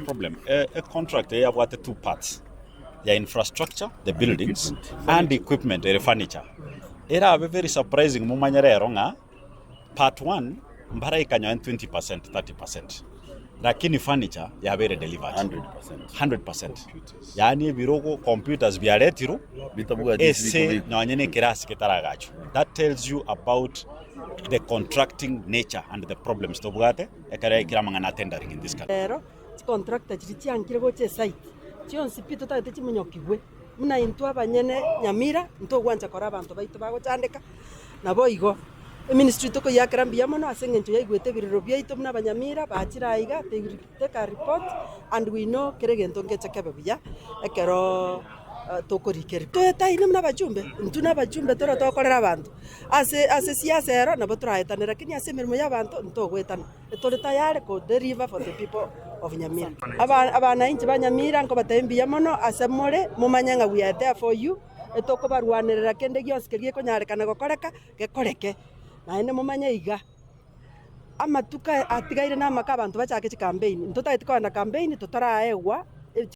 Problem, e contract eye yabwate two parts, ya infrastructure, the buildings, and equipment ere furniture. Erabe very surprising momanye rero ng'a part one mbaraika nonye 20 percent, 30 percent, lakini furniture yabeire delivered 100 percent. Yaani ebirogo, computers biaretirwe ase nonye na ekerasi ketaragachwa. That tells you about the contracting nature and the problems tobwate ekero ekero amang'ana a tendering in this country. Rero chicontractor chiria chiankire gocha esite chionsi pi totagete chimonyokigwe buna intwe abanyene Nyamira ntogwancha kora abanto baito bagochandeka. Naboigo eministry tokoyiakera mbuya mono ase eng'encho yaigwete ebirero biaito buna abanyamira bachire aiga they will take a report and we know kera egento ngeche kebe buya ekero tokorikeria. Toetaine buna abachumbe, intwe na abachumbe tore tokorera abanto ase ase siasa ero nabo toraetane lakini ase emeremo ya abanto ntogoetana. Tore tayari ko deliver for the people of Nyamira. Aba abanainchi ba Nyamira nkobatebia mbuya mono ase more momanye ng'a we are there for you, etokobarwanerera kende gionsi keria gekonyarekana gokoreka, gekoreke. Naende momanye iga, amatuko aya atigaire namake abanto bachake chikampeini, ntotageti kogenda kampeini totaraegwa.